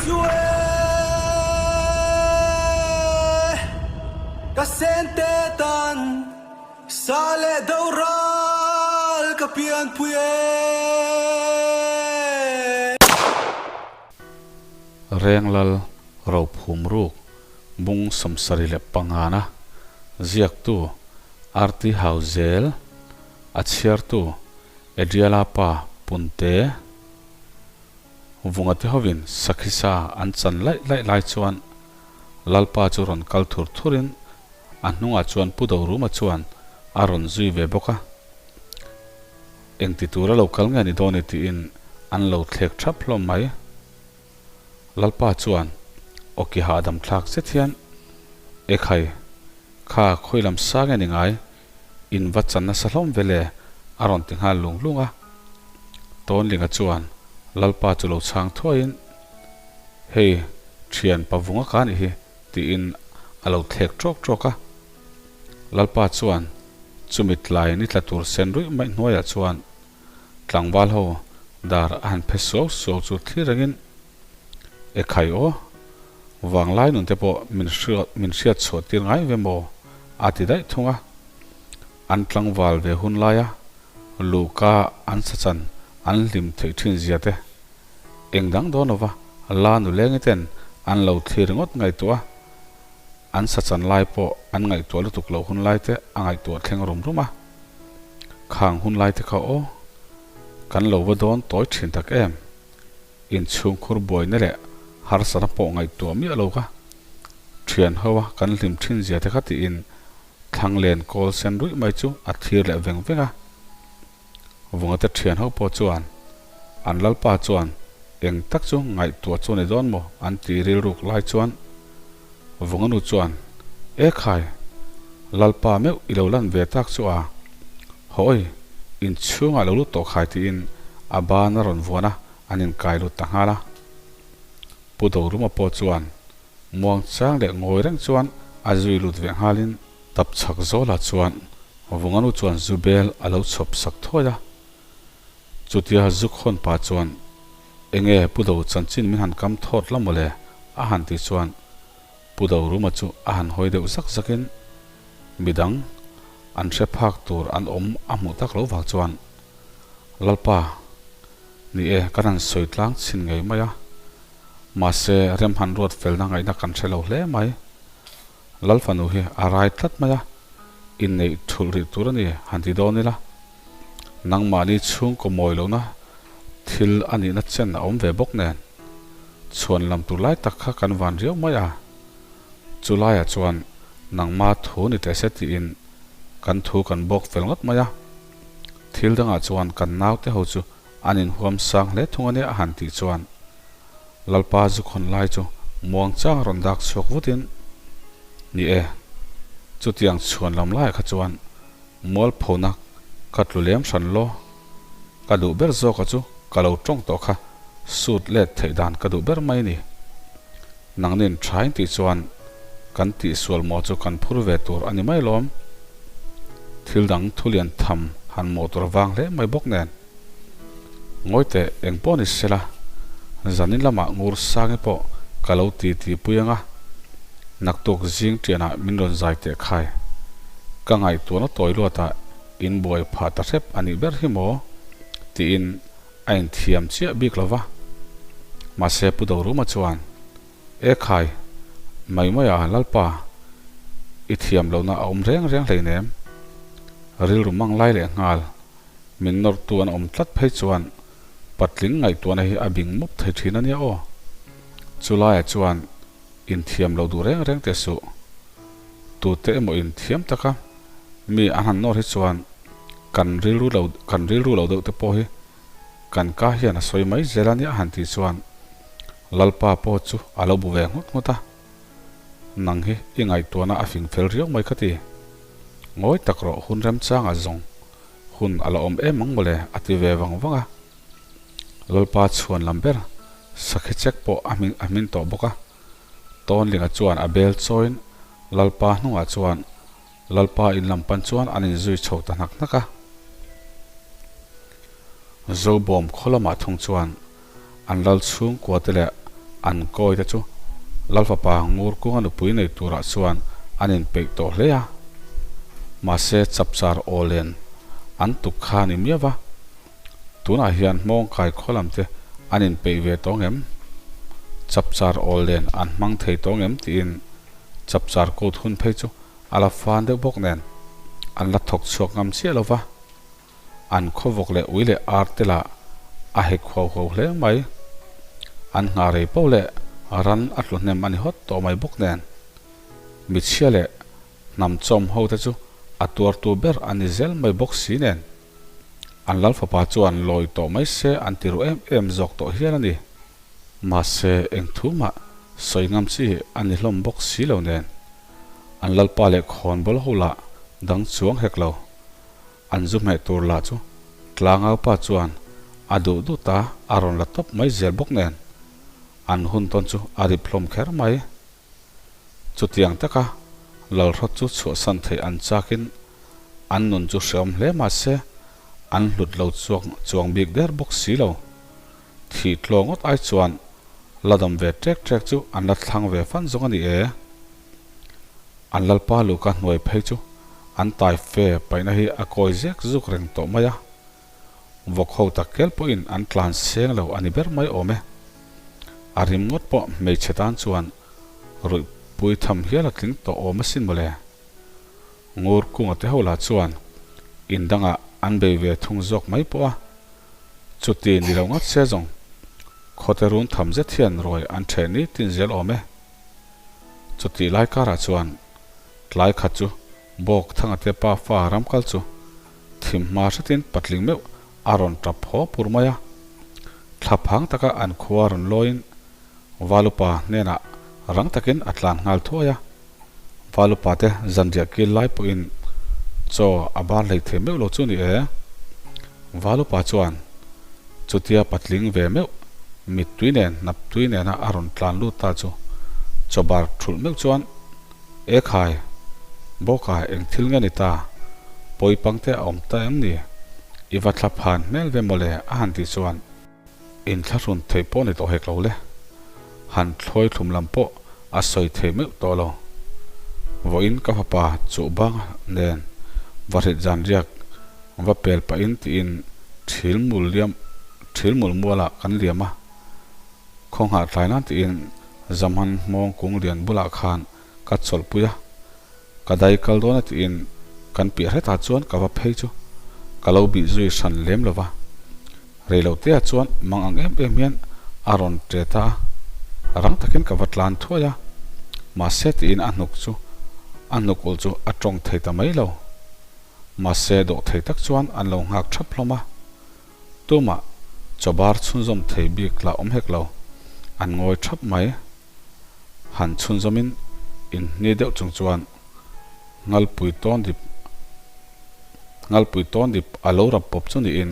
chu e ka sente tan sa leh do ral ka pianpui e. Renglal Rophum Ruk Bung 75 na ziaktu RT Hauzel a chhiartu Adriala pa Punte Vunga te hovin Sakhisa an chan laih laih lai chuan Lalpa chu rawn kal thur thurin a hnungah chuan Pu Doruma chuan a rawn zui ve bawk a. Engti tura lo kal nge ni dawn i tiin an lo thlek thap hlawm mai. Lalpa chuan awki hahdam thlak zet hian, Ekhai, kha khawi lam sa nge ni ngai? In va chan nasa hlawm ve le, a rawn ti nghal lung lung a. Tawnlinga chuan Lalpa chu lo chhang thuaiin, Hei, thian pavunga ka nih hi, tiin a lo thlek trawk trawk a. Lalpa chuan chumi tlai ni tla tur sen ruih mai hnuaiah chuan tlangval ho dar a han phe suau suau chu thlir rengin, Ekhai aw, vanglai nun te pawh min min hriat chhuah tir ngai ve maw? a ti daih thung a. An tlangval ve hun laia luhka an sachan an hlim theih thin zia te eng dang dawn lova la nuleng ten an lo thlir ringawt ngaihtuah a, an sachan lai pawh an ngaihtuah lutuk loh hun lai te a ngaihtuah thleng rum rum a. Khang hun lai te kha aw, kan lo va dawn tawi thin tak em? Inchhungkhur buaina leh harsatna pawh ngaihtuah miah lo ka thian ho a, kan hlim thin zia te kha tiin Thlanglen kawl sen ruih mai chu a thlir leh veng veng a. Vunga te thian ho pawh chuan an lalpa chuan eng tak chu ngaihtuah chu a ni dawn maw an ti rilruk lai chuan Vunga nu chuan E khai, lalpa meuh i lo lan ve tak chu a, hawi, inchhungah lo lut tawh khai tiin a ban a rawn vuan a, an inkai lut ta nghal a. Pu Doruma pawh chuan muangchang leh ngawi reng chuan a zui lut ve nghalin tap chhak zawlah chuan Vunganu chuan zu bel a lo chhawp sak thuai a. Chutia zu khawn pa chuan Enge Pu Do chanchin min han kam thawt la mawle a han tih chuan Pu Doruma chu a han hawi deuh zak zakin midang an hre phak tur an awm a hmuh tak lo vang chuan Lalpa, ni e, kan han sawi tlang chhin ngei mai a, mahse rem han ruat felna ngaihna kan hre lo hle mai. Lalfanu hi a rai tlat mai a, inneih thulh rih tur a ni han ti dawn ila, nangmahni chhungkaw mawi lohna thil a nihna chen a awm ve bawk nen, chhuan lam tur lai tak kha kan van riau mai a, chu laiah chuan nangma thu ni teh se tiin kan thu kan bawk fel ngawt mai a. Thil dangah chuan kan naute ho chu an inhuam sang hle thung a nia a han tih chuan Lalpa zu khawn lai chu muang chang a rawn dak chhuak vutin, Ni e, chutiang chhuan lam laiah kha chuan mualphona ka tlu lem hran law. Ka duh ber zawka chu ka lo tawng tawh kha sut let theih dan ka duh ber mai ni. Nangnin thain tih chuan kan tihsual maw chu kan phur ve tur a ni mai lawm. Thil dang thulian tham han mawh tur vang hle mai bawk nen. Ngawi teh eng pawh ni sela, zanin lamah ngur sangi pawh ka lo ti ti pui ang a, naktuk zing tianah min rawn zai teh khai. Ka ngaihtuahna tawi luatah in buai phah ta hrep a nih ber hi maw? tiin a inthiam chiah bik lo va. Mahse Pu Doruma chuan, E khai, mai maia Lalpa, i thiam lohna a awm reng reng hleinem. Rilru mang lai leh nghal, min nawrtu an awm tlat phei chuan patling ngaihtuahna hi a bing mup thei thin a nia aw. Chulaiah chuan inthiam loh duh reng reng teh suh. Tute emaw inthiam taka mi an han nawr hi chuan kan rilru lo kan rilru lo deuh te pawh hi kan ka hian a sawi mai zel a nia han tih chuan Lalpa pawh chu a lo bu ve nghut nghut a, Nang hi i ngaihtuahna a fing fel riau mai ka ti. Ngawi tak rawh hun remchanga zawng hun a la awm em ang mawle a ti ve vang vang a. Lalpa chhuan lam ber sakhi chek pawh a hming a hmin tawh bawk a. Tawnlinga chuan a bel chawiin Lalpa hnungah chuan Lalpa in lam pan chuan an inzui chho ta hnak hnak a. Zobawm khaw lamah thung chuan an lal chhungkua te leh An kawi te chu Lalfapa ngur kunga nupui nei turah chuan an inpeih tawh hle a. Mahse chapchar aw len an tuk kha a ni miau va. Tunah hian hmawngkai khaw lam te an inpeih ve tawh ngem? Chapchar aw len an hmang thei tawh ngem tiin chapchar coat hun phei chu a la fan deuh bawk nen an la thawk chhuak ngam chiah lo va. An khawvawk leh ui leh ar te lah a hek huau huau hle mai. An nghah rei poh leh ran a tlu hnem a ni hawt tawh mai bawk nen. Michhia leh hnam chawm ho te chu a tuartu ber a ni zel mai bawk si nen. An lal fapa chuan lawi tawh mai se an ti ru em em zawk tawh hial a ni. Mahse eng thu mah sawi ngam chi a ni hlawm bawk si lo nen. An lalpa leh khawnbawl ho lah dang chuang hek lo. An zu hmeh tur lah chu tlangaupa chuan a duh duh ta a rawn la tawp mai zel bawk nen an hun tawn chu a rip hlawm kher mai. Chutiang taka Lalhrawt chu chhuahsan theih an chakin an nun chu hreawm hle mah se an hlut lo chuak chuang bik der bawk si lo. Thih tlaw ngawt ai chuan la dam ve ṭek ṭek chu an la thlang ve fan zawng a ni e. An lalpa luhka hnuai phei chu an tai fe paihna hi a kawi zek zuk reng tawh mai a, vawk ho tak kel pawhin an tlan seng lo a ni ber mai awm e. A rim ngawt pawh hmeichhe tan chuan ruihpui tham hial a tling tawh awm asin mawle. Ngur kunga te ho lah chuan in dangah an bei ve thung zawk mai pawh a, chuti ni lo ngawt se zawng khawte run tham zet hian ruai an ṭheh nitin zel awm e. Chutih lai karah chuan tlai khat chu Bawk Thangate pa fa ram kal chu thim hma hretin patling meuh a rawn tap haw pur mai a. Thla phang taka an khua rawn lawiin Valupa hnenah rang takin a tlan nghal thuai a. Valupa te zanriah kil lai pawhin chaw a bar hlei thei meuh lo chu ni e. Valupa chuan chutia patling ve meuh mittui nen hnaptui nena a rawn tlan lut ta chu chaw bar thulh meuh chuan E khai, Bawka eng thil nge ni ta? Pawipang te a awm ta em ni? I va thla phan hmel ve mawle a han tih chuan Inthlahrun theih pawh ni tawh hek lo le. Han thlawi thlum lam pawh a sawi thei meuh tawh lo. Vawiin ka fapa chuh bang nen va hrit zan riak va pel pahin tiin thil mul liam thil mul mualah kan liam a. Khaw nghah tlai nan tiin Zamhan hmawng kung lian bulah khan ka chawlhpui a. Ka dai kal dawn a tiin kan piah hretah chuan ka va phei chu ka lo bih zui hran lem lo va. Rei lo te ah chuan mang ang em em hian a rawn ṭe ta a, rang takin ka va tlan thuai a, mahse tiin a hnuk chu a hnuk ulh chu a tawng thei ta mai lo. Mahse dawh thei tak chuan an lo nghak ṭhap hlawm a, tumah chawbar chhunzawm thei bik lah awm hek lo, an ngawi ṭhap mai. Han chhunzawmin inhni deuh chung chuan Ngalpui tawn dip Ngalpui tawn dip a lo rap pawp chu niin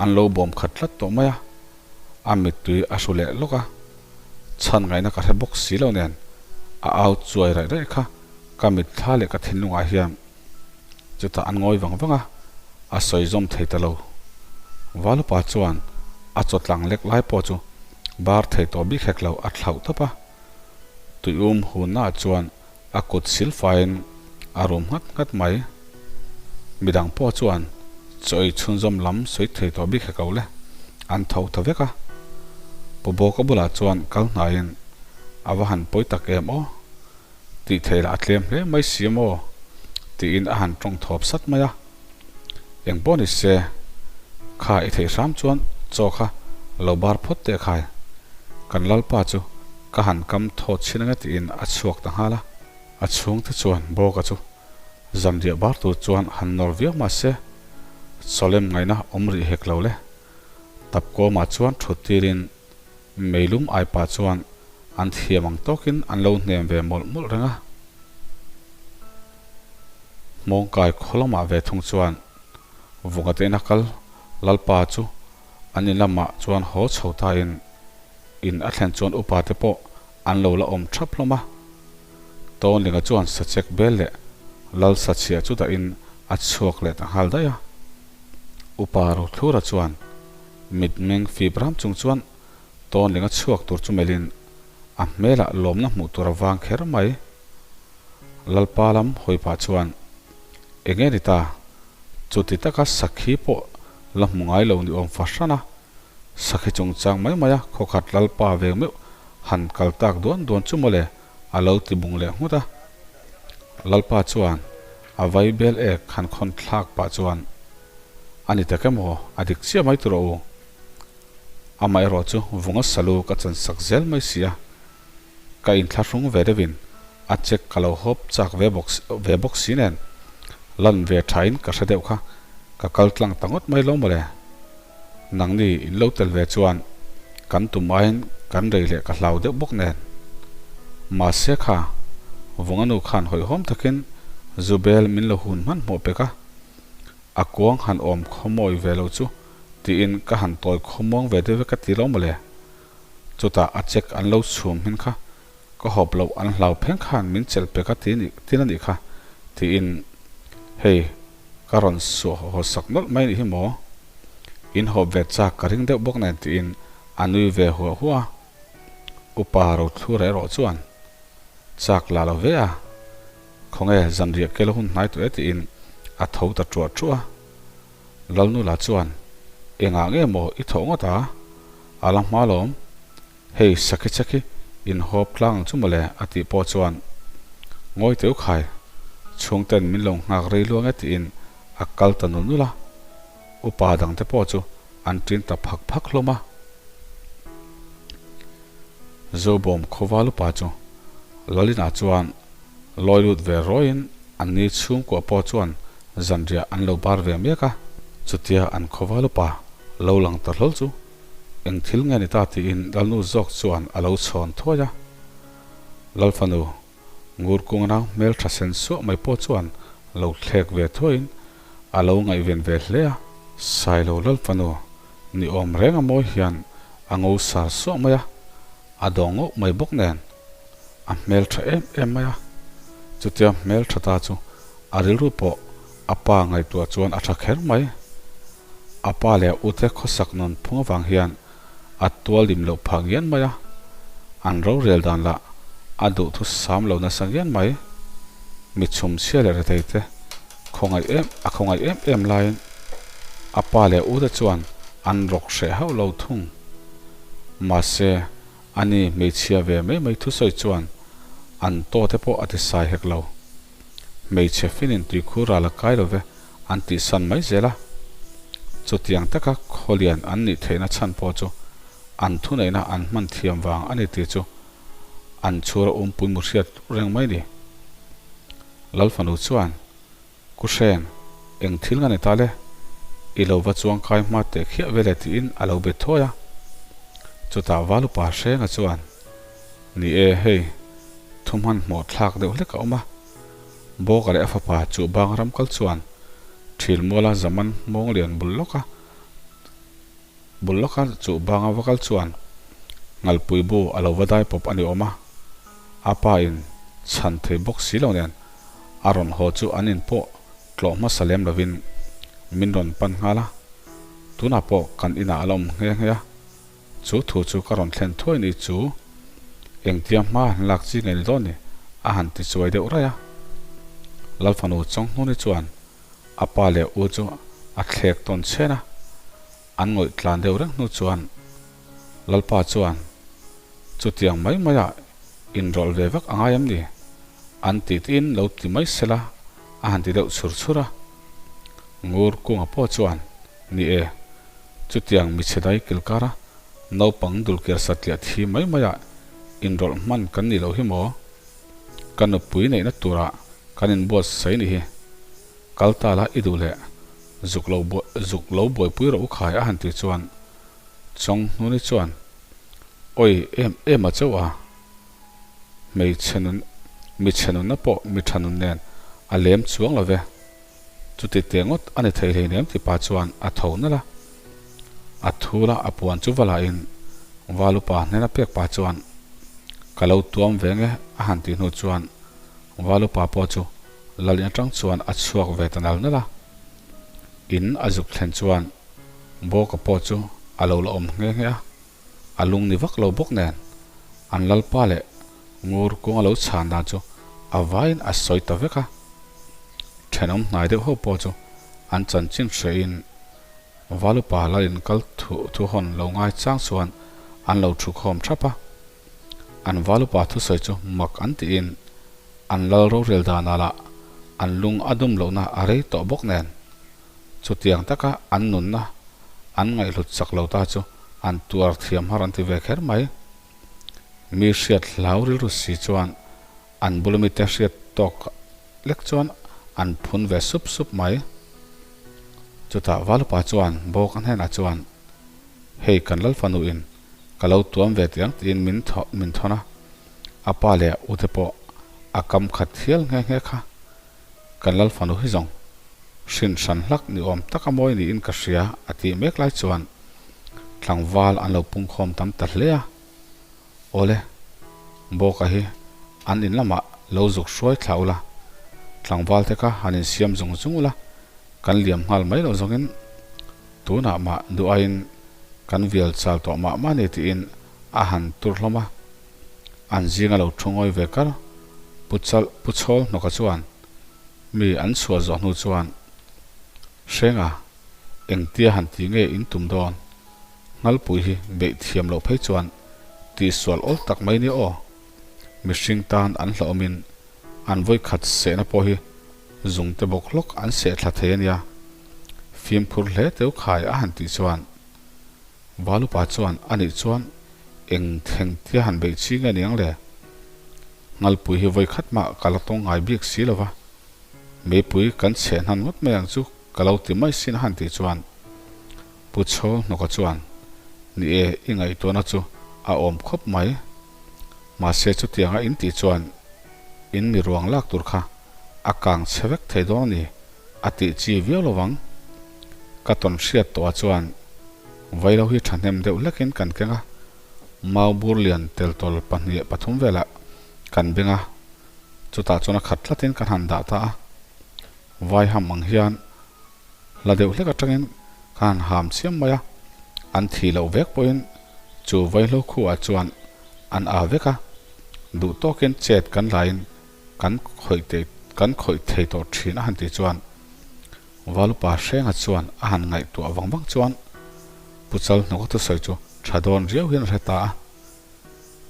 an lo bawm khat tlat tawh mai a, a mittui a hru leh lawk a, chhan ngaihna ka hre bawk si lo nen a au chuai raih raih kha ka mitthla leh ka thinlungah hian chutah an ngawi vang vang a, a sawi zawm thei ta lo. Valupa chuan a chawtlang lek lai pawh chu bar thei tawh bik hek lo a thlauh tawp a, tuium hunnaah chuan a kut sil faiin a rum nghat nghat mai. Midang pawh chuan chaw ei chhunzawm lam sawi thei tawh bik hek lo le, an tho ta vek a. Pu Bawka bulah chuan kal hnaiin a va han pawi tak em aw. Tih theih lah a tlem hle mai si maw? tiin a han tawng thawp sat mai a. Eng pawh ni se, kha i theih hram chuan chaw kha lo bar phawt teh khai. Kan lalpa chu ka han kam thawt chhin ange tiin a chhuak ta nghal a. A chhungte chuan Bawka chu zanriah bar tur chuan han nawr viau mah se, chawlem ngaihna awm rih hek lo le. Tapkawmah chuan thut tirin Meilum aipa chuan an thiam ang tawkin an lo hnem ve mawlh mawlh reng a. Hmawngkai khaw lamah ve thung chuan Vunga te ina kal Lalpa chu an in lamah chuan haw chho tain in a thlen chuan upa te pawh an lo la awm thap hlawm a. Tawnlinga chuan sachek bel leh Lal sachhia chu dahin a chhuak leh ta nghal daih a. Upa Rothlura chuan mitmeng fip ram chung chuan Tawnlinga chhuak tur chu melhin. A hmelah lawmna hmuh tur a vang kher mai. Lalpa lam hawi pah chuan, Eng nge ni ta? Chuti taka sakhi pawh la hmu ngai lo ni awm fahran a, sakhi chungchang mai mai a khawkhat Lalpa veng meuh han kal tak duan duan chu mawle a lo ti bung leh nghut a. Lalpa chuan a vai bel ek han khawn thlak pah chuan, A ni tak emaw, a dik chiah mai tur a u. Amaherawh chu vunga salu ka chan sak zel mai si a, ka inthlahrung ve deuhin a check ka lo hawp chak ve bawk ve bawk si nen lan ve thain ka hre deuh kha ka kal tlang ta ngawt mai lo mawle. Nangni in lo tel ve chuan kan tum aiin kan rei leh ka hlau deuh bawk nen. Mahse kha vunga nu khan hawihhawm takin Zubel min lo hun hmanhmawh pek a, a kuang han awm khawmawi ve lo chu tiin ka han tawi khawmuang ve deuh e ka ti lo mawle. Chutah a check an lo chhum hmin kha ka hawp loh an hlau pheng khan min chelh pek a ti nih tin a nih kha tiin hei ka rawn suah haw sak nawlh mai nih hi maw? In hawp ve chak ka ring deuh bawk nen tiin a nui ve huah huah a. Upa Rothlura erawh chuan chak la lo ve a, khawnge zanriah kel hun hnai tawh e tiin a tho ta ṭuah ṭuah a. Lalnula chuan, Engah nge maw i thawh ngawt a? A la hma lawm. Hei sakhi chakhi in hawp tlang ang chu mawle a tih pawh chuan, Ngawi teu khai, chhungten min lo nghak rei luang e tiin a kal ta nul nul a. Upa dangte pawh chu an ṭin ta phak phak hlawm a. Zobawm khawval upa chu Lalina chuan lawi lut ve rawiin Anni chhungkua pawh chuan zanriah an lo bar ve mek a, chutia an khawval upa lo lang ta hlawl chu eng thil nge ni ta tiin Lalnu zawk chuan a lo chhawn thuai a. Lalfanu Ngurkunga nau hmel tha sen suah mai pawh chuan lo thlek ve thuaiin a lo ngaihven ve hle a. Sailo Lalfanu ni awm reng a mawi hian a ngo sar suah mai a, a dawng ngauh mai bawk nen. A hmel tha em em mai a, chutia hmel tha ta chu a rilru pawh a pa ngaihtuah chuan a tha kher mai. A pa leh a ute khawsak nun phung avang hian a tual dim loh phah ngian mai a, an rorel dan lah a duhthu sam lo nasa ngian mai. Mi chhumchhia leh rethei te khawngaih em a khawngaih em em laiin a pa leh a ute chuan an rawk hreh hauh lo thung. Mahse. Ani hmeichhia ve mai mai thusawi chuan an taw te pawh a ti sai hek lo. Hmeichhe finin tuikhur ral a kai lo ve an tih san mai zel a. Chutiang taka khawlian an nih theihna chhan pawh chu an thuneihna an hman thiam vang a ni tih chu an chhura umpui mu hriat reng mai ni. Lalfanu chuan Ku Hreng, eng thil nga ni ta le? I lo va chuang kai hma teh khiah vel e tiin a lo bet thuai a. Chutah Valupa Hrenga chuan, Ni e, hei, thu hmanhmawh thlak deuh hlek a awm a. Bawka leh a fapa Chuhbang ram kal chuan Thilmuala Zaman Hmawnglian bul lawka Bul lawka chuh banga va kal chuan Ngalpui bu a lo va dai pawp a ni awm a, a pa in chhan thei bawk si lo nen a rawn haw chu an in pawh tlawh hmasa lem lovin min rawn pan nghal a, tunah pawh kan inah a la awm nghe nghe a, chu thu chu ka rawn thlen thuai ni chu engtia hma han lak chi nge ni dawn ni a han ti chuai deuh raih a. Lalfanu Chawnghnuni chuan a pa leh u chu a thlek tawn chhen a. An ngawih tlan deuh reng hnu chuan Lalpa chuan, Chutiang mai maiah inrawlh ve vak a ngai em ni? An ti tiin lo ti mai sela a han ti deuh chhur chhur a. Ngur Kunga pawh chuan, Ni e, chutiang michhe dai kilkara naupang dulkiar satliah thi mai maiah inrawlh hman kan nih loh hi maw? Ka nupui neihna turah kan inbuatsaih ni hi. Kal ta la i duh leh Zuk lo zuk lo buaipui rawh u khai a han tih chuan Chawng hnuni chuan Awi em em a chauh a, hmeichhe nun michhe nunna pawh mi tha nun nen a lem chuang lo ve, chuti teh ngawt a ni thei hleinem ti pa chuan a tho nalh a, a thul a a puan chu va lahin Valupa hnena pek pa chuan Ka lo tuam ve nge a han tih hnu chuan Valupa pawh chu Lalin atang chuan a chhuak ve ta nal nal a, in a zuk thlen chuan Bawka pawh chu a lo la awm nghe nghe a, a lung ni vak lo bawk nen. An lalpa leh ngur kung a lo chhan dan chu a vaiin a sawi ta vek a. Thenawm hnai deuh ho pawh chu an chanchin hrehin Valupa lal in kal thu hawn lo ngai chang chuan an lo thu khawm thap a. An Valupa thusawi chu mak an tiin an lal rorel danah lah an lung a dum lohna a rei tawh bawk nen. Chutiang taka an nunna an ngaihhlut chak lo ta chu an tuar thiam har an ti ve kher mai. Mi hriat hlau rilru si chuan an bula mite hriat tawk lek chuan an phun ve sup sup mai. Chutah Valupa chuan Bawka hnenah chuan, Hei kan Lalfanu in ka lo tuam ve tih ang tiin min min thawn a, a pa leh a ute pawh a kam khat hial nghe nghe kha. Kan Lalfanu hi zawng hrin hran hlak ni awm taka mawi niin ka hria a tih mek lai chuan tlangval an lo pungkhawm tam ta hle a. Awle, Bawka hi an in lamah lo zuk hruai thla ula, tlangval te kha han insiam zung zung ula, kan liam nghal mai loh zawngin tunah mah duh aiin kan vial chal tawh mah mah ni tiin a han tur hlawm a. An zinga lo thu ngawi ve kar Pu Chalh Pu Chhawl hnawka chuan mi an chhuah zawh hnu chuan Hrenga engtia han ti nge in tum dawn? Nghalpui hi beih thiam loh phei chuan tihsual awl tak mai nia aw. Mihring tan an hlauhawmin an vawikhat sehna pawh hi zungte bawk hlawk an seh thla thei a nia. Fimkhur hle teu khai a han tih chuan Valupa chuan a nih chuan eng thleng tia han beih chi nge niang le? Nghalpui hi vawikhat mah ka la tawng ngai bik si lova, meipui kan chheh hnan ngawt mai ang chu ka lo ti mai sin a han tih chuan Pu Chhawl hnawka chuan, Ni e, i ngaihtuahna chu a awm khawp mai. Mahse chutianga in tih chuan in mi ruang lak tur kha a kang chhe vek thei dawn a ni, a tih chi viau lo vang. Ka tawn hriat tawhah chuan vailo hi thahnem deuh hlekin kan keng a, mau bur lian teltawl pahnih pathum velah kan beng a, chutah chuan a khat tlatin kan han dah ta a. Vai ham ang hian Hla deuh hlek atangin ka han ham chiam mai a, an thih loh vek pawhin chu vaihlo khuah chuan an aa vek a, duh tawkin chet kan laiin kan khawih teh kan khawih thei tawh thin a han tih chuan Valupa Hrenga chuan a han ngaihtuah vang vang chuan Pu Chal hnawka thusawi chu tha dawn riau hian a hre ta a,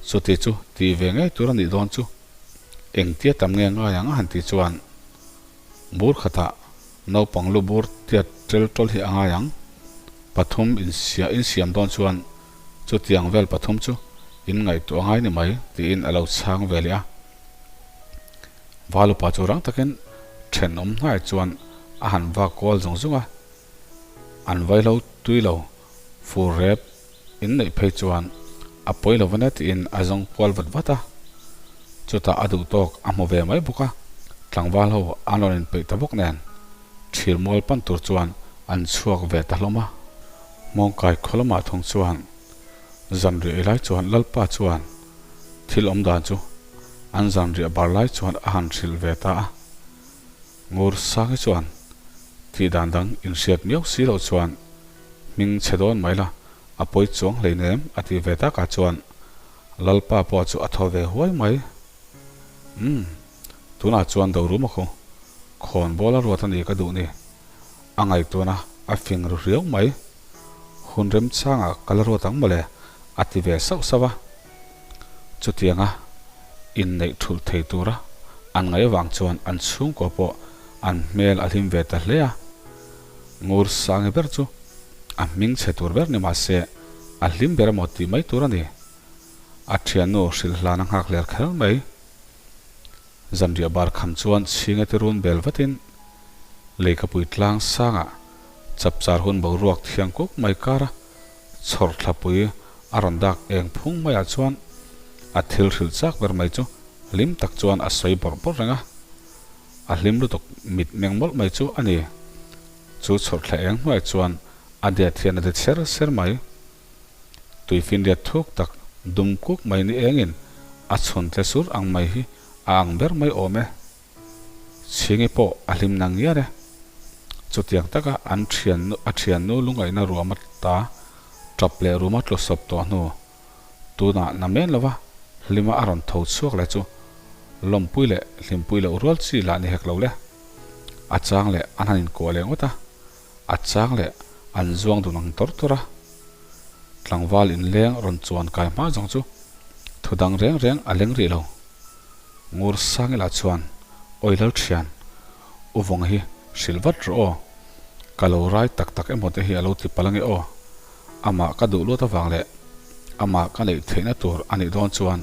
chuti chu tih ve ngei tur a nih dawn chu engtia tam nge ngai ang a han tih chuan Bur khatah naupang lu bur tiat tel tawl hi a ngai ang. Pathum insia insiam dawn chuan chutiang vel pathum chu in ngaihtuah a ngai ni mai tiin a lo chhang ve leh a. Valupa chu rang takin thenawm hnaiah chuan a han vak kual zung zung a. An vaihlo tui lo fur rep In neih phei chuan a pawi lo vane tiin a zawng kual vat vat a, chutah a duh tawk a hmu ve mai bawk a, tlangval ho an rawn inpeih ta bawk nen thir mual pan tur chuan an chhuak ve ta hlawm a. Hmawngkai khaw lamah thung chuan zanriah ei lai chuan Lalpa chuan thil awm dan chu an zanriah bar lai chuan a han hrilh ve ta a, Ngur Sangi chuan tih dan dang inhriat miau si loh chuan Hming chhe dawn mai la, a pawi chuang hleinem a ti ve takah chuan Lalpa pawh chu a thaw ve huai mai. Umm, tunah chuan Doruma khu khawnbawl a ruat a ni ka duh ni. A ngaihtuahna a fing ru riau mai. Hun remchangah ka la ruat ang mawle a ti ve sauh sauh a. Chutianga inneih thulh thei tura an ngaih avang chuan an chhungkua pawh an hmel a hlim ve ta hle a. Ngur Sangi ber chu a hming chhe tur ber ni mah se a hlim ber emaw tih mai tur a ni. A thiannu hrilh hlan a nghak hler kher mai. Zanriah bar kham chuan chhinga ti run bel vatin Leikapui tlang sangah chapchar hun boruak thiang kuk mai kara chhawr thlapui a rawn dak eng phung maiah chuan a thil hrilh chak ber mai chu hlim tak chuan a sawi bawrh bawrh reng a. A hlim lutuk mit meng mawlh mai chu a ni. Chu chhawrhthla eng hnuai chuan a det hian a det ser ser mai. Tuifinriat thuk tak dum kuk mai ni engin a chhun tle sur ang mai hi a ang ber mai awm e. Chhingi pawh a hlim nang ngiar e. Chutiang taka an thian a thiannu lungaihna ruam ata tap leh ruma tlu sawp tawh hnu tunah na men lova. Hlima a rawn tho chhuak leh chu lawmpui leh hlimpui loh rual chi lah ni hek lo le. A chang leh an han inkuah leh ngawt a, a chang leh an zuang dun ang tawr tawr a. Tlangval inleng rawn chuan kai hma zawng chu thu dang reng reng a leng rih lo. Ngur Sangila chuan, Awi lal thian, U Vawng hi hrilh vat rawh aw. Ka lo rai tak tak emaw te hi a lo ti palh ange aw. Amah ka duh luat avang leh amah ka neih theihna tur a nih dawn chuan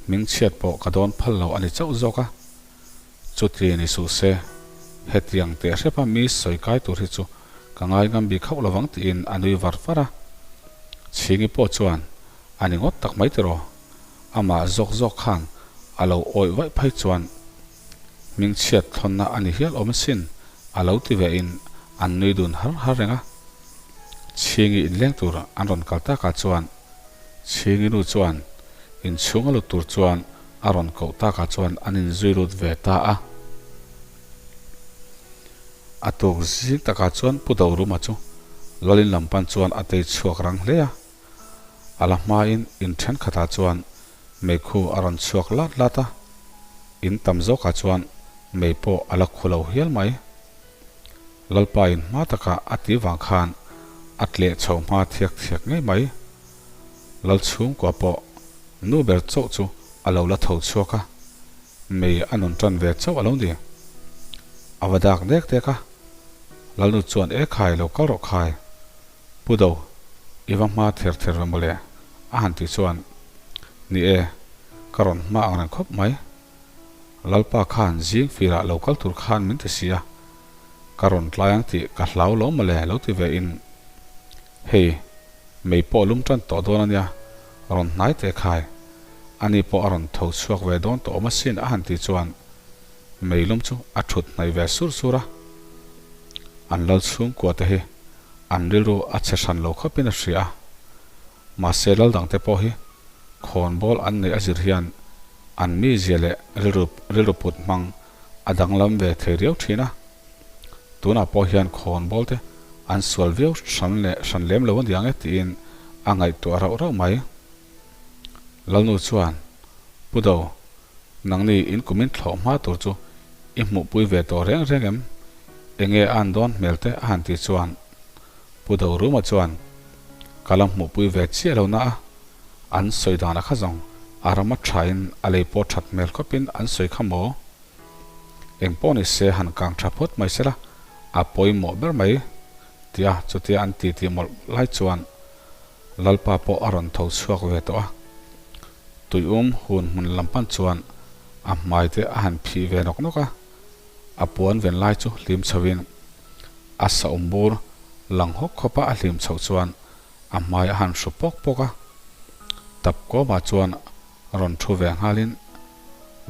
hmingchhiat pawh ka dawn phal lo a ni chauh zawk a. Chuti ni suh se, hetiang teh hrepa mi sawi kai tur hi chu ka ngai ngam bik hauh lovang tiin a nui var var a. Chhingi pawh chuan a ni ngawt tak mai tiraw? Amah zawk zawk khan a lo awih vaih phei chuan hmingchhiat thlawnna a ni hial awm asin a lo ti ve in an nui dun har har reng a. Chhingi inleng tur an rawn kal takah chuan Chhingi nu chuan inchhung a lut tur chuan a rawn koh takah chuan an inzui lut ve ta a. A tuk zing takah chuan Pu Doruma chu Lalin lam pan chuan a tei chhuak rang hle a. A la hmain in thenkhatah chuan meikhu a rawn chhuak lat lat a, in tam zawkah chuan mei pawh a la khu lo hial mai. Lalpa in hma takah a ti vang khan a tleh chho hma thiak thiak ngei mai. Lal chhungkua pawh nu ber chauh chu a lo la tho chhuak a, mei a nun tan ve chauh a lo ni. A va dak dek dek a, Lalnu chuan e khai lo kal rawh khai. Pu Do, i va hma ther ther ve mawle, a han tih chuan, Ni e, ka rawn hma ang reng khawp mai. Lalpa khan zing firah lo kal tur khan min ti si a, ka rawn tlai ang tih ka hlau lo mawle lo ti ve in, Hei, mei pawh lum tan tawh dawn a nia, rawn hnai teh khai, ani pawh a rawn tho chhuak ve dawn tawh awm asin a han tih chuan, Meilum chu a thut hnaih ve sur sur a, an lal chhungkua te hi an rilru a chhe hran lo khawpin a hria a. Mahse lal dangte pawh hi khawnbawl an neih a zir hian an mizia leh rilru rilru put hmang a danglam ve thei riau thin a. Tunah pawh hian khawnbawl te an sual viau hran leh hran lem lo a niang e tiin a ngaihtuah rauh rauh mai. Lalnu chuan, Pu Do, nangni in kumin thlawh hma tur chu i hmuhpui ve tawh reng reng em? Enge a an dawn hmel te a han tih chuan Pu Do Ruma chuan, Ka la hmuhpui ve chiah lo na a, an sawi dan a kha zawng a ram a thain a lei pawh that hmel khawpin an sawi kha maw? Eng pawh ni se han kang tha phawt mai sela a pawimawh ber mai tia chutia an titi mawlh lai chuan Lalpa pawh a rawn tho chhuak ve tawh a, tuium hun hmun lam pan chuan a hmai te a han phih ve nawk nawk a, a puan ven lai chu hlim chhoin a saum bur lang hawk khawpa a hlim chhoh chuan a hmai a han hru pawk pawk a. Tap kawmah chuan rawn thu ve nghalin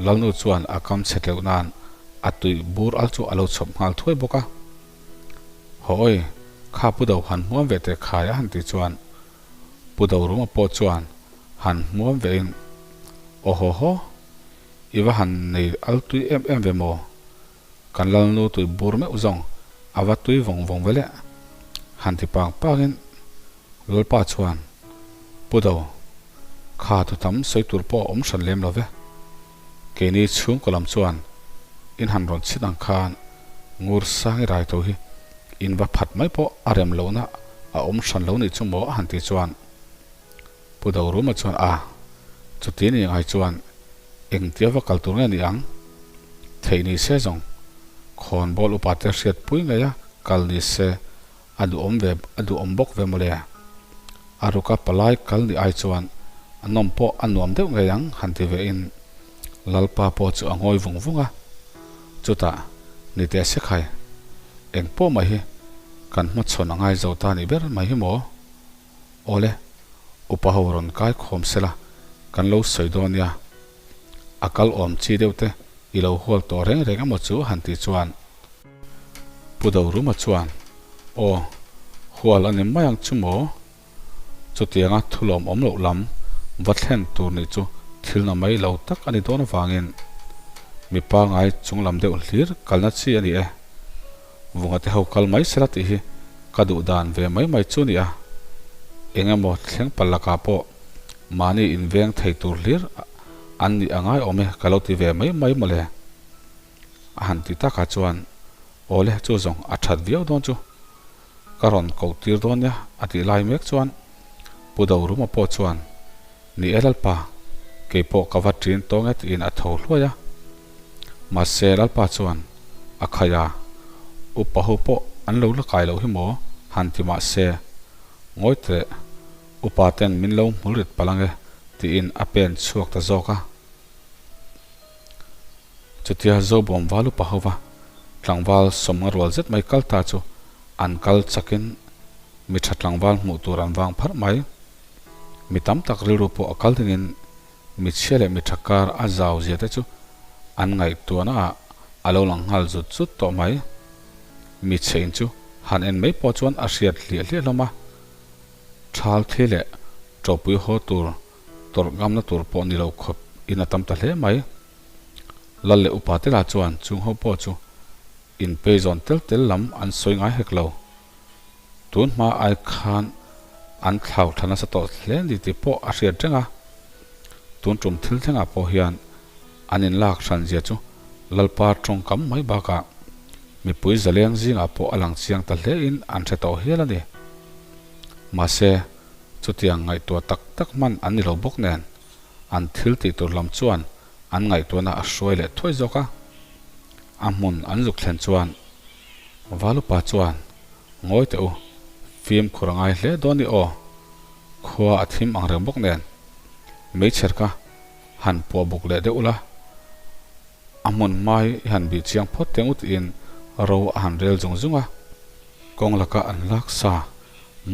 Lalnu chuan a kam chhe tleuh nan a tui bur al chu a lo chhawp nghal thuai bawk a. Hawi, kha Pu Do han hmuam ve teh khai a han tih chuan Pu Do Ruma pawh chuan han hmuam ve in, Aw haw haw, i va han nei al tui em em ve maw? Kan Lalnu tui bur meuh zawng a va tui vawng vawng ve le, han ti pang pang in Lalpa chuan, Pu Do, kha thu tam sawi tur pawh a awm hran lem lo ve. Keini chhungkaw lam chuan in han rawn chhit ang khan ngur sangi rai tho hi in va phat mai pawh a rem lohna a awm hran lo nih chu maw a han tih chuan Pu Doruma chuan a, chuti ni ngai chuan engtia va kal tur nge ni ang? Theih ni se zawng khawnbawl upa te hriat pui ngei a kal ni se A duhawm ve, a duhawm bawk ve mawle. A ruka palai kal nih ai chuan a nawm pawh a nuam deuh ngei ang han ti ve in Lalpa pawh chu a ngawi vung vung a. Chutah, ni teh se khai, eng pawh mai hi kan hmachhawn a ngai zo ta nih ber mai hi maw? Awle, upa ho rawn kai khawm sela kan lo sawi dawn nia. A kal awm chi deuh te i lo hual tawh reng reng emaw chu han tih chuan Pu Doruma chuan, Aw, hual a ni mai ang chu maw? Chutianga thulawm awm loh lam va thlen tur nih chu thil na mai lo tak a ni dawn avangin mi pangai chung lam deuh hlir kalna chi a ni e. Vunga te ho kal mai sela tih hi ka duh dan ve mai mai chu ni a. Eng emaw thleng palh lakah pawh mahni inveng thei tur hlir. An nih a ngai awm e ka lo ti ve mai mai mawle. A han ti takah chuan Awle chu zawng a that viau dawn chu. Ka rawn koh tir dawn nia a tih lai mek chuan Pu Doruma pawh chuan Ni e Lalpa, kei pawh ka va ṭin tawng e tiin a tho hluai a. Mahse Lalpa chuan a khai a, upa ho pawh an lo la kai loh hi maw han ti mahse ngawi teh upa ten min lo hmul rit palh ange tiin a pen chhuak ta zawk a. Chutia Zobawm val upa hova tlangval sawmnga rual zet mai kal ta chu an kal chakin mi tha tlangval hmuh tur an vang pharh mai. Mi tam tak rilru pawh a kal dingin mi chhia leh mi tha kar a zau zia te chu an ngaihtuahna ah a lo lang nghal zut zut tawh mai. Mi chhe in chu han en mai pawh chuan a hriat hliah hliah hlawm a. Thal thi leh tawpui haw tur tawrh ngamna tur pawh ni lo khawp in a tam ta hle mai. Lal leh upa te lah chuan chung ho pawh chu inpei zawn tel tel lam an sawi ngai hek lo. Tun hma ai khan an thlau thla nasa tawh hle ni tih pawh a hriat reng a. Tun tum thil thlengah pawh hian an inlak hran zia chu Lalpa tawngkam mai bakah mipui zaleng zingah pawh a lang chiang ta hle in an hre tawh hial a ni. Mahse, chutiang ngaihtuah tak tak hman an ni lo bawk nen, an thil tih tur lam chuan an ngaihtuahna a hruai leh thuai zawk a. A hmun an zuk thlen chuan Valupa chuan, Ngawi teh u, fimkhur a ngai hle dawn i aw, khua a thim ang reng bawk nen, meichher kha han puah buk leh deuh ula, a hmun hmai i han bih chiang phawt teng u tiin ro a han rel zung zung a. Kawng laka an lak sa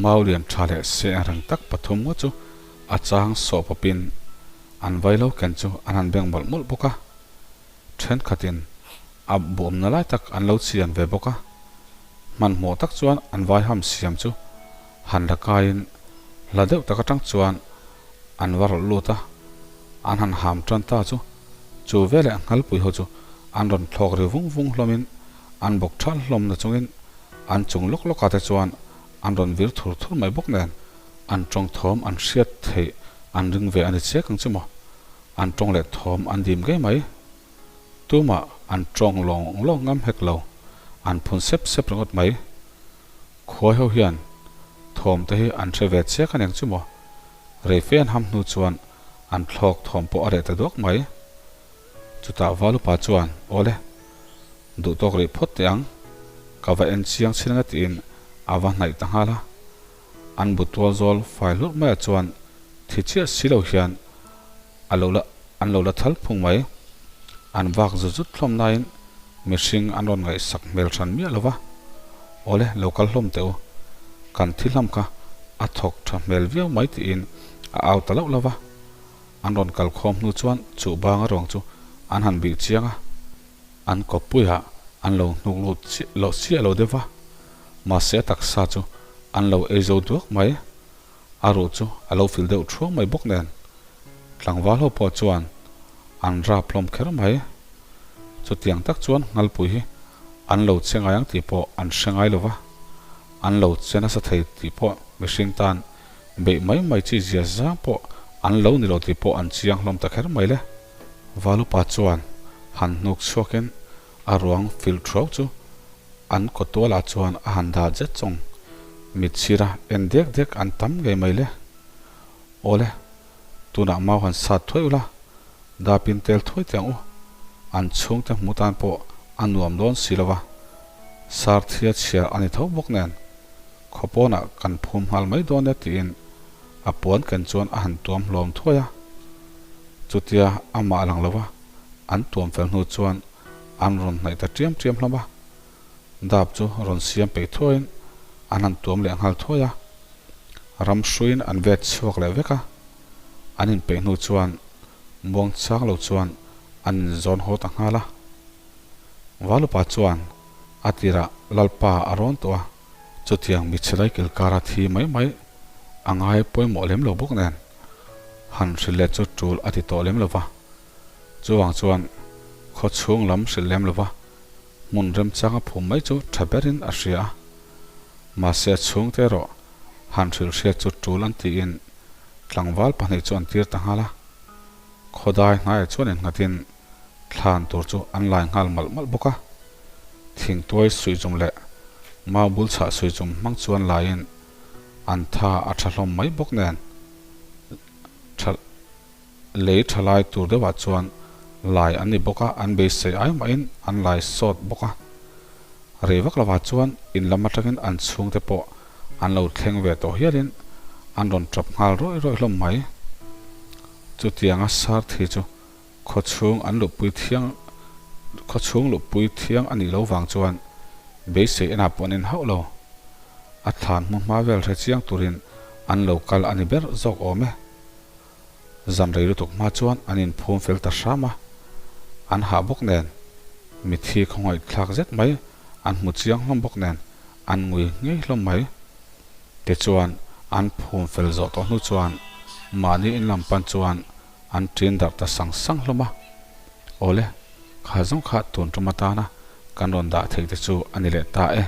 mau lian tha leh seh reng tak pathum ngawt chu a chang sawh pawpin an vai lo ken chu an han beng mawlh mawlh bawk a. Thenkhatin a buamna lai tak an lo chian ve bawk a. Hmanhmawh tak chuan an vai ham siam chu han la kaiin hla deuh tak atang chuan an va rawlh lut a, an han ham tan ta chu chu veleh nghalpui ho chu an rawn thlawk ri vung vung hlawmin an bawk thal hlawm na chungin an chung lawk lawkah te chuan an rawn vir thur thur mai bawk nen an tawng thawm an hriat theih an ring ve a ni chiak ang chu maw an tawng leh thawm an dim ngei mai. Tumah an tawng lawng lawng ngam hek lo, an phun sep sep ringawt mai. Khuai ho hian thawm te hi an hre ve chiak a niang chu maw? Reife an ham hnu chuan an thlawk thawm pawh a reh ta duak mai. Chutah Valupa chuan, Awle, duh tawk rih phawt teh ang, ka va en chiang chin anga tiin a va hnaih ta nghal a. An bu tual zawl fai hlurh maiah chuan thi chiah si lo hian a lo la an lo la thal phung mai. An vak zut zut hlawm nain mihring an rawn ngaihsak hmel hran miah lo va. Awle, lo kal hlawm teh u. Kan thi hlam kha a thawk tha hmel viau mai tiin a au ta loh lo va. An rawn kal khawm hnu chuan chuh banga ruang chu an han bih chiang a. An kawppuiah an lo hnuk lut chiah loh chiah lo deuh va. Mahse a taksa chu an lo ei zo duak mai. A ruh chu a lo fil deuh thuang mai bawk nen tlangval ho pawh chuan an rap hlawm kher mai. Chutiang tak chuan Nghalpui hi an lo che ngai ang tih pawh an hre ngai lo va, an lo che nasa thei tih pawh mihring tan beih mai mai chi zia zang pawh an lo ni lo tih pawh an chiang hlawm ta kher mai le. Valupa chuan han hnuk chhuakin a ruang fil thuau chu an kawtualah chuan a han dah zet chawng. Mitchhira en dek dek an tam ngei mai le. Awle, tunah mau han sat thuai ula, dapin tel thuai teh ang u. An chhungte hmu tan pawh a nuam dawn si lo va, sarthia chhiar a ni tho bawk nen, khaw pawnah kan phum nghal mai dawn e tiin a puan ken chuan a han tuam hlawm thuai a. Chutia amah lang lo va, an tuam fel hnu chuan an rawn hnaih ta ṭiam ṭiam hlawm a. Dap chu rawn siam peih thuaiin an han tuam leh nghal thuai a, ram hruiin an vet chhuak leh vek a, an inpeih hnu chuan muang chang lo chuan an inzawn haw ta nghal a. Valupa chuan a tirah Lalpa a rawn tawh a, chutiang michhelai kilkara thi mai mai a ngai pawimawh lem lo bawk nen han hrilh leh chu tul a ti tawh lem lo va, chuvang chuan khaw chhung lam hrilh lem lo va, Hmun remchang a phum mai chu tha berin a hria a, mahse a chhungte erawh han hrilh hriat chu tul an tiin tlangval pahnih chu an tir ta nghal a. Khawdai hnaiah chuan innghatin thlan tur chu an lai nghal malh malh bawk a. Thingtuai suihchum leh mau bul chhah suihchum hmang chuan laiin an tha a tha hlawm mai bawk nen tha lei tha lai tur deuhah chuan lai an ni bawk a, an beisei ai mahin an lai sawt bawk a. Rei vak lovah chuan in lam atangin an chhungte pawh an lo thleng ve tawh hialin an rawn tap nghal rawih rawih hlawm mai. Chutianga sar thi chu khawchhung an luhpui thiang khawchhung luhpui thiang a nih lo vang chuan beisei enah pawh an inhauh lo. A thlan hmu hma vel hre chiang turin an lo kal a ni ber zawk awm e. Zan rei lutuk hma chuan an inphum fel ta hram a, an hah bawk nen mithi khawngaih thlak zet mai an hmu chiang hlawm bawk nen an ngui ngei hlawm mai. Tichuan an phum fel zawh tawh hnu chuan mahni in lam pan chuan an ṭin darh ta sang sang hlawm a. Awle, kha zawng kha tun tum atana kan rawn dah theih te chu a ni leh ta e.